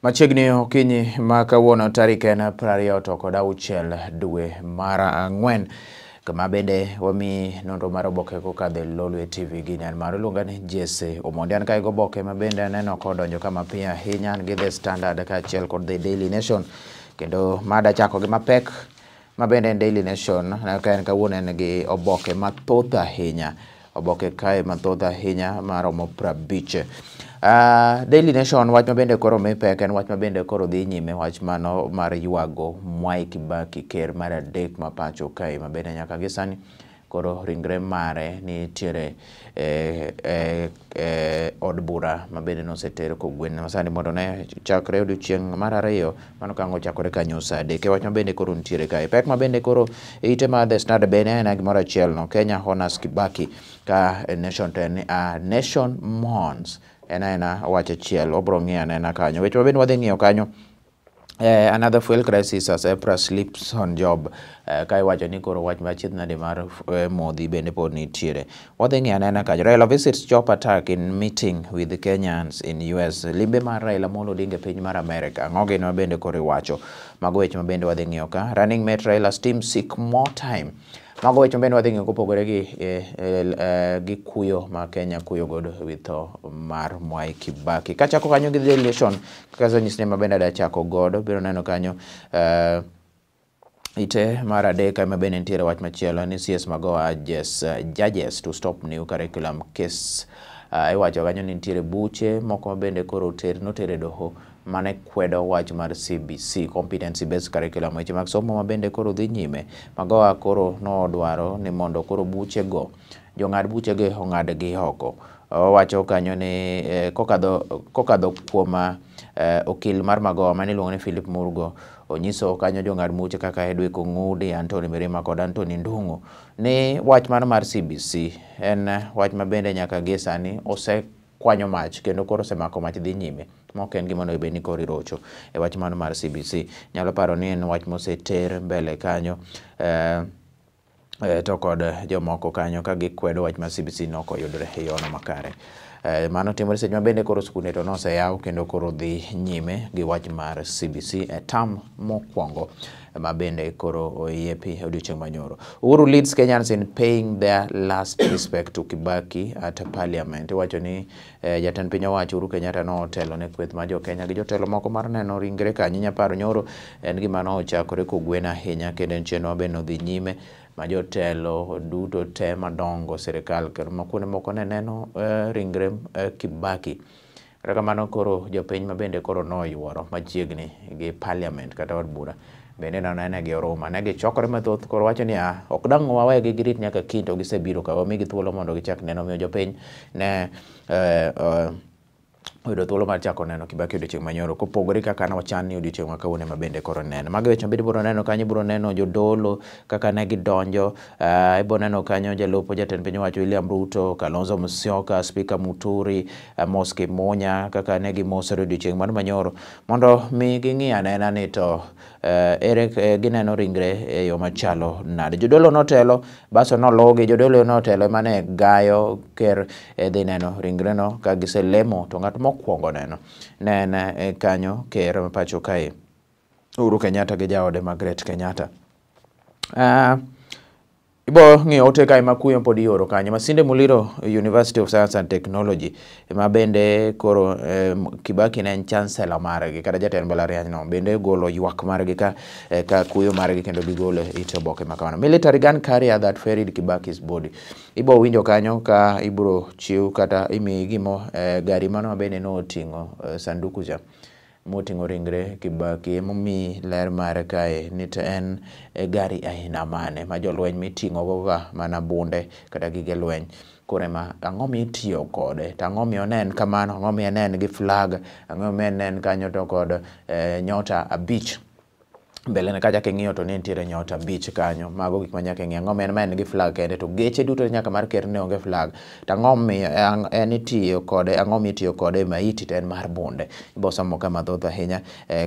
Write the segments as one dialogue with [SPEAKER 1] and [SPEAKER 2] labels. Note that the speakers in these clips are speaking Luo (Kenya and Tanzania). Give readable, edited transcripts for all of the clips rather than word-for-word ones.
[SPEAKER 1] Machiegni okinyi ma kawuono tarik en 26 dwe mar ang'wen, kama bende wami nonro mar oboke kokadho e Lolwe TV gi nyan mar iluonga ni Jesse Omondi. An kae goboke ma bende aneno kodonjo ka mapiyo ahinya, an gi The Standard kaachiel kod The Daily Nation, kendo mada chako gi mapek ma bende en Daily Nation ka en kawuono en gi oboke mathoth ahinya, oboke kae mathoth ahinya maromo 50. Daily Nation wach ma bende koro mi pek en wach ma bende koro dhi nyime, wach mano mar ywago Mwai Kibaki, ker mar adek ma pacho kae, ma bende nyaka gi sani koro ringre mare nitiere e od bura ma bende noseter kogwen sani mondo ne chakre odiochieng' mar ariyo mano ka ang' ochakore kanyo sa 3. E wach ma bende koro nitiere kae pek ma bende koro ite mar The Standard bende en gimoro achiel no, Kenya honors Kibaki, ka Nation to en a nation mourns, en aena wach achiel wabro ng'iyo anena kanyo. Weche ma bende wadhi ng'iyo kanyo, another fuel crisis as EPRA sleeps on job. Ka iwacho ni koro wach machiedh nade mar modhi bende pod nitiere. Wadhi ng'iyo anena kanyo. Raila visits chop attack in meeting with Kenyans in US. Limbe mar Raila Amolo Odinga e piny mar America. Ang'o gini ma bende koro iwacho? Mago weche ma bende wadhi ng'iyo ka. Running mate Raila's team seek more time. Mago weche ma bende wadhi ng'iyo kopogore gi kuyo ma Kenya kuyo godo ewi tho mar Mwai Kibaki. Kachako kanyo gi Daily Nation, kaka asenyisi ni ma bende adwa chako godo, biro neno kanyo ite mar adek ema bende nitiere wach machielo ni CS Magoha urges judges to stop new curriculum case. Iwacho kanyo ni nitiere buche moko ma bende koro noter e doho mane kwedo wach mar CBC, competency based curriculum, weche mag somo ma bende koro dhi nyime. Magoha koro nodwaro ni mondo koro buchego, jong'ad buchego ong'ad gi oko. Owacho kanyo ni kokadho kuom okil mar Magoha mane iluongo ni Philip Murgo, onyiso kanyo jong'ad buche kaka Hedwig Ong'udi, Anthony Mirima kod Anthony Ndung'u ni wach mar CBC en wach ma bende nyaka gie sani osekwanyo mach kendo koro osemako mach dhi nyime, mok en gima onego bed ni koro irocho e wach mano mar CBC. Nyalo paro ni en wach moseter mbele kanyo to kod jomoko kanyo ka gikwedo wach mar CBC nok oyudore e yono makare. Mano timore seche ma bende koro skunde to noseyaw kendo koro dhi nyime gi wach mar CBC e term mokwongo ma bende koro oyiepi odiochieng' manyoro. Uhuru leads Kenyans in paying their last respect to Kibaki at parliament. Iwacho ni jatend piny owacho Uhuru Kenyatta notelo ne kweth mar jo Kenya gi jotelo moko mar neno ringre kanyo. Inya paro nyoro en gima nochakore kogwen ahinya kendo en chenro ma bende nodhi nyime ma jotelo duto te madongo sirikal kendo ma kuonde moko ne neno ringre Kibaki. Kata kamano koro jopiny ma bende koro noyuoro machiegni gi parliament kata od bura bende nonene gi oruma, ne gichokore mathoth koro wacho niya, ok dang' wawegi girit nyaka kiny to gisebiro ka wamigi thuolo mondo gichak neno. Omiyo jopiny ne oyudo thuolo mar chako neno Kibaki odiochieng' manyoro kopogore kaka nochan ni odiochieng' ma kawuono ema bende koro neno. Mago weche mabende ibiro neno kanyo, ibiro neno jodolo kaka ne gidonjo, ibiro neno kanyo jalup jatend piny owacho William Ruto, Kalonzo Musyoka, Speaker Muturi, Amos Kimunya kaka ne gimosore odiochieng' mano manyoro mondo mi ging'i anena ni to ere gineno ringre e yo machalo nade. Jodolo notelo, baso noluwgi, jodolo notelo ema ne gayo ker dhi neno ringreno ka giselemo to ng'at mokwongo neno ne en kanyo ker ma pacho kae Uhuru Kenyatta gi jaode Margaret Kenyatta. Ibo ng'iyo ote kae ma kuyo pod ioro kanyo. Masinde Muliro University of Science and Technology ma bende koro Kibaki ne en chancellor margi kata jatend mbalariany no bende golo ywak margi ka kuyo margi kendo gigolo it oboke ma kamano. Military gun carrier that ferried Kibaki's body. Ibo winjo kanyo ka ibro chiw kata imiyi gimo gari mano ma bende noting'o sanduku cha moting'o ringre Kibaki emomiyi ler mare kae ni to en gari aina mane ma jolweny miting'o go ga mana bunde kata gige lweny. Koro ema ang'o mitiyo kode to ang'o miyo ne en kamano, ang'o miyo ne en gi flag, ang'o miyo ne en kanyo to kod nyota 5 mbele ne kacha king'iyo to ne nitiere nyota 5 kanyo. Mago gik ma nyaka ing'i. Ang'o miyo en gi flag kende to geche duto nyaka mar ker ne onge flag. To ang'o miyo en itiyo kode, ang'o mitiyo kode e maiti to en mar bunde. Ibo somo ka mathoth ahinya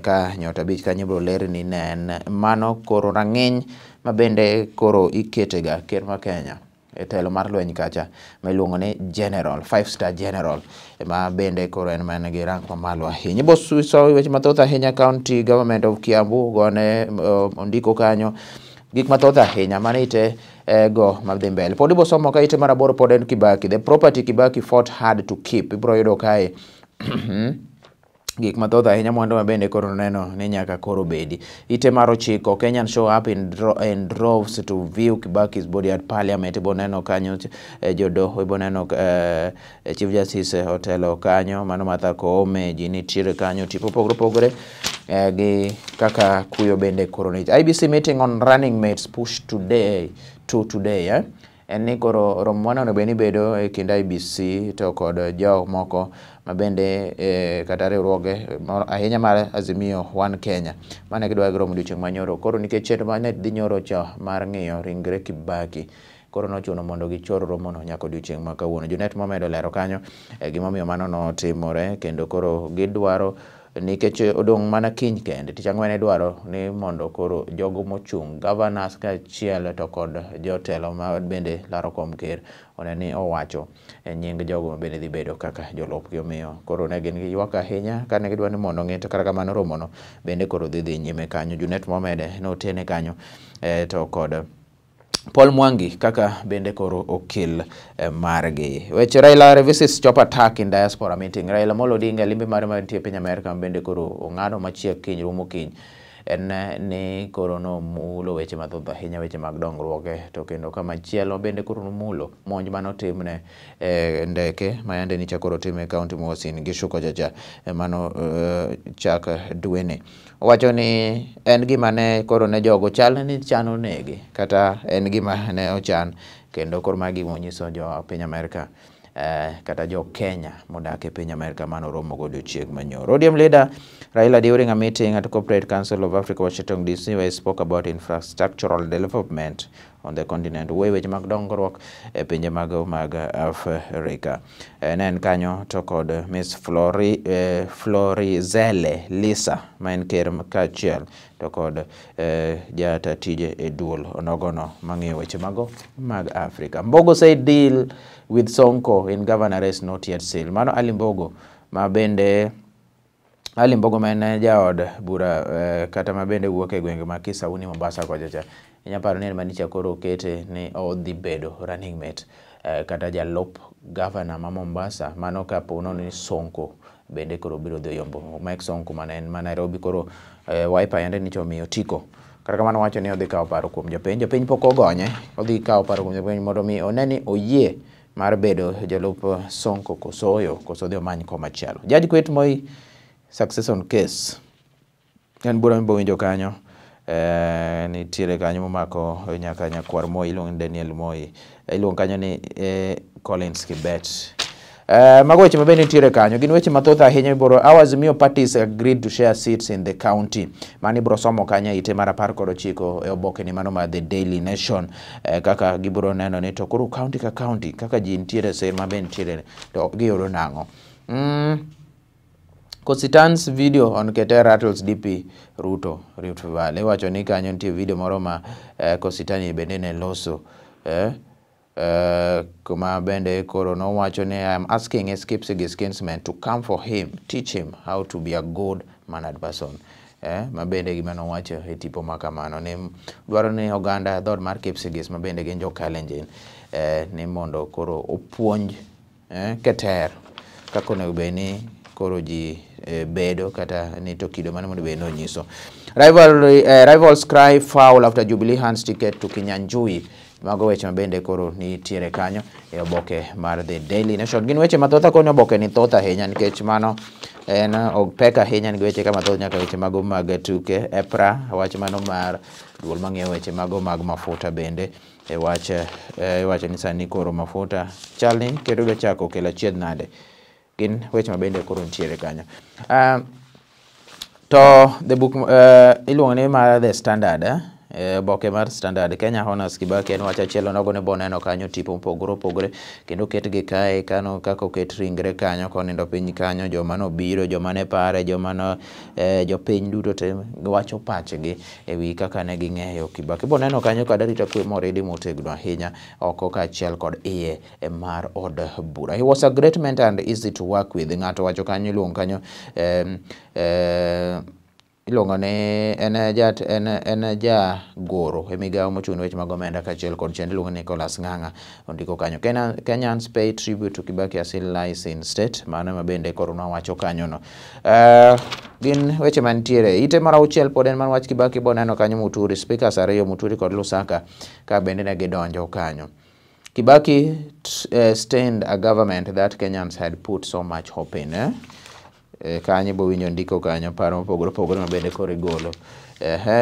[SPEAKER 1] ka nyota 5 kanyo ibiro lerni ne en mano koro rang'iny ma bende koro ikete ga ker ma Kenya. e telo mar lweny kacha ma iluongo ni general, 5-star general, ma bende koro en mana gi rank mamalo ahinya. Ibo so weche mathoth ahinya. County government of Kiambu gone ondiko kanyo gik mathoth ahinya mane ite go madhi mbele. Pod ibo somo ka ite mar 8 pod en Kibaki, the property Kibaki fought hard to keep. Ibro yudo kae gik mathoth ahinya, mwandu ma bende koro neno ni nyaka koro bedi. Ite mar 9, Kenyan show up in droves to view Kibaki's body at parliament. Ibo neno kanyo jodoho, ibo neno Chief Justice otelo kanyo, mano Martha Koome, ji nitiere kanyo, tipo opogore opogore gi kaka kuyo bende koro ni. IBC meeting on running mates push today to today. En ni koro romo mane onego bed ni bedo e kind IBC to kod jok moko ma bende kata riwruoge ahinya mar Azimio One Kenya mane gidwa romo odiochieng' manyoro. Koro nikech chenro mane dhi nyoro cha mar ng'iyo ringre Kibaki, koro nochuno mondo gichor romono nyaka odiochieng' ma kawuono. Junet momedo lero kanyo gimomiyo mano notimore, kendo koro gidwaro nikech odong' mana kiny kende, tich ang'wen idwaro ni mondo koro jogo mochung' governors kaachiel to kod jotelo ma bende laro kom ker one ni owacho e nying jogo ma bende dhi bedo kaka jolupgi. Omiyo koro ne gin gi ywak ahinya kane gidwa ni mondo ng'i, to kata kamano romono bende koro dhi dhi nyime kanyo. Junet Mohamed notene kanyo to kod Paul Mwangi kaka bende koro okil margi. Weche Raila revisits chop attack in diaspora meeting. Raila Amolo Odinga limbe mare mantie e piny Amerka bende koro ong'ado machiek kiny rumo kiny. En ni koro nomulo weche mathoth ahinya, weche mag dongruoge, to kendo kamachielo bende koro nomulo monj manotimne ndeke ma yande nicha koro tim e kaunti ma Uasin Gishu kochacha mano chak dweni. Owacho ni en gima ne koro ne jogo chal ni chano nege kata en gima ne ochan, kendo koro magi gima onyiso jo piny Amerka kata jo Kenya modak e piny Amerka mano romo godiochieng' manyoro. ODM leader Raila during a meeting at Corporate Council of Africa, Washington DC, where he spoke about infrastructural development on the continent. Wuoyo weche mag dongruok e pinje mag Afrika. Ne en kanyo to kod Miss Florizele Lisa ma en ker kaachiel to kod jata tije e duol onogono mang'iyo weche mago mag Afrika. Mbogo say deal with Sonko in governor race not yet sealed. Mano Ali Mbogo ma bende Ali Mbogo ma en jaod bura kata ma bende wuok e gwenge ma Kisauni Mombasa kocha cha. Inya paro ni en manicha koro okete ni odhi bedo running mate kata jalup governor ma Mombasa, mano kapo ni Sonko bende koro biro dhi yombo Mike Sonko mane en ma Nairobi koro Wiper yande nicha omiyo otiko. Kata kamano wacho ni odhi kawo paro kuom jopiny, jopiny pok ogonye, odhi kawo paro kuom jopiny mondo mi one ni oyie mar bedo jalup Sonko kosoyo koso odhi omany komachielo. Judge quit Moi succession case. En bura mibo winjo kanyo, nitiere kanyo momako nyaka nyakwar Moi iluongo ni Daniel Moi, iluongo kanyo ni Collins Kibet. Mago weche mabende nitiere kanyo, gin weche mathoth ahinya miboro. Our Azimio parties agreed to share seats in the county. Mano ibiro somo kanyo ite mar 19 e oboke ni mano mar The Daily Nation, kaka gibiro neno ni to koro county ka county kaka ji nitiere sir ma be nitiere to giyudo nang'o. Kositan's video on Keter rattles DP Ruto Rift Valley. Iwacho ni kanyo nitie video moro ma Kositani bende ne loso kuma bende koro nowacho ni I am asking his Kipsigis kinsmen to come for him, teach him how to be a good mannered person. Ma bende gima nowacho e tipo ma kamano ni dwaro ni oganda dhood mar Kipsigis ma bende gin jo Kalenjin ni mondo koro opuonj Keter kaka onego bed ni koro ji bedo kata ni to kido mane mondo bed ni onyiso. Rivals cry foul after Jubilee hands ticket to Kinyanjui. Mago weche ma bende koro nitiere kanyo e oboke mar The Daily Nation. Gin weche mathoth akoni oboke ni thoth ahinya nikech mano en ok pek ahinya nigi weche ka mathoth nyaka weche mago mag tuke. EPRA wach mano mar duol mang'iyo weche mago mag mafuta bende e wach iwacho ni sani koro mafuta chal ni kendo dwa chako kelo achiedh nade. Gin weche ma bende koro nitiere kanyo. To the book iluongo ni mar The Standard Oboke mar Standard Kenya Honors Kibaki en wach achiel onogo ne boneno kanyo tipo mopogore opogore kendo oketgi kae kano kaka oket ringre kanyo konindo piny kanyo joma nobiro joma ne pare joma no jopiny duto te wacho pachgi ewi kaka ne ging'eyo Kibaki. Boneno kanyo kod arita kwe moridi motegno ahinya oko kaachiel kod iye mar od bura. He was a great mentor and easy to work with. Ng'ato wacho kanyo iluongo kanyo iluongo ni en ja goro e migawo mochung' ne weche mag omenda kaachiel kod chenro iluongo ni Nicholas Ng'ang'a ondiko kanyo. Kenyans pay tribute to Kibaki as he lies in state. Mano ema bende koro nwawacho kanyo no. Gin weche mantiere. Ite mar auchiel pod en mar wach Kibaki boneno kanyo Muturi, speakers ariyo Muturi kod Lusaka ka bende ne gidonjo kanyo. Kibaki stained a government that Kenyans had put so much hope in. Kanyo ibo winjo ndiko kanyo paro mopogore opogore ma bende koro igolo.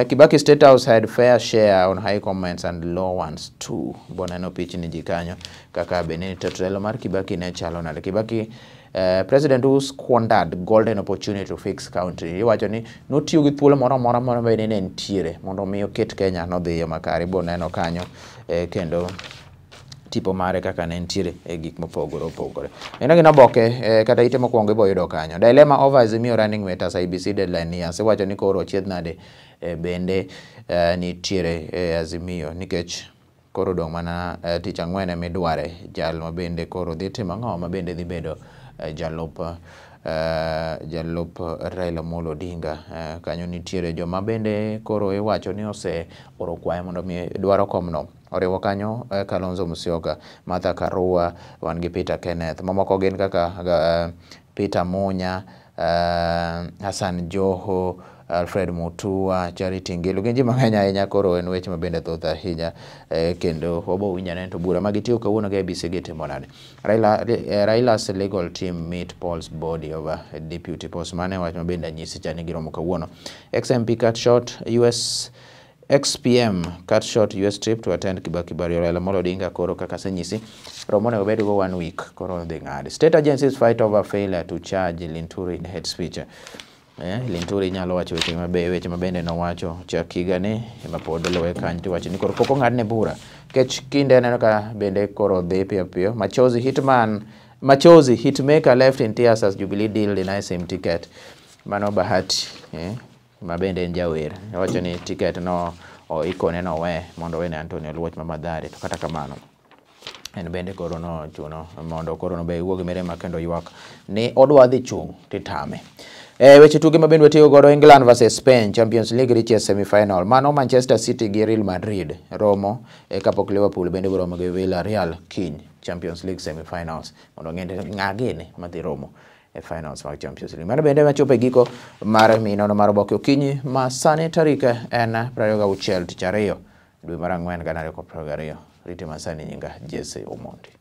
[SPEAKER 1] Kibaki State House had fair share on high comments and low ones too. Boneno pichni ji kanyo kaka bende telo mar Kibaki ne chalo nade. Kibaki president who squandered golden opportunity to fix country. Iwacho ni notiyo gi thuolo moro amora moro bende ne nitiere mondo mi oket Kenya nodhiyo makare. Boneno kanyo kendo tipo mare kaka ne nitiere e gik mopogore opogore. Neno gin oboke kata ite mokwongo ibo yudo kanyo. Dilemma over Azimio running mate as IEBC deadline nears. Iwacho ni koro ochiedh nade bende nitiere Azimio nikech koro odong' mana tich ang'wen emidware jal ma bende koro dhi timo ang'o ma bende dhi bedo jalup Raila Amolo Odinga. Kanyo nitiere joma bende koro iwacho ni ose oro kwayo mondo mi dwaro komno. Oriwo kanyo Kalonzo Musyoka, Martha Karua, wan gi Peter Kenneth. Mamoko gin kaka Peter Munya, Hassan Joho, Alfred Mutua, Charity Ngilu. Gin ji mang'eny ahinya koro en weche mabende thoth ahinya kendo wabo winjo ane to bura magitiyo kawuono gi IEBC gitimo nade. Raila's legal team meet polls body over deputy post. Mano e wach mabende anyisi cha ni giromo kawuono. XMP cut short US XPM cut short US trip to attend Kibaki burial. Raila Amolo Odinga koro kaka asenyisi romo onego bed go 1 week koro dhi ng'adi. State agencies fight over failure to charge Linturi in hate speech. Linturi nyalo wacho weche mabe weche mabende nowacho chak higa ni ema pod luwe kanyo tiwacho ni koro pok ong'adne bura. Nikech kinde aneno ka bende koro dhi piyo piyo. Machozi hitman Machozi hitmaker left in tears as Jubilee deal denies him ticket. Mano Bahati ma bende en jawer. Owacho ni ticket no oikone nowe mondo owene Anthony Oluoch ma Mathare to kata kamano en bende koro nochuno mondo koro nobe wuog mirima kendo ywak ni odwa dhi chung' titame. Weche tuke mabende watiyo godo England versus Spain Champions League reaches semi-final. Mano Manchester City gi Real Madrid romo kapok Liverpool bende romo gi Villarreal kiny Champions League semi-finals mondo ng'e ng'a gini madhi romo e finals mag Champions League. Mano bende machopo e giko mar minono mar oboke okinyi ma sani tarik en 26 tich ariyo dwe mar ang'wen 2022. Rite masani nyinga Jesse Omondi.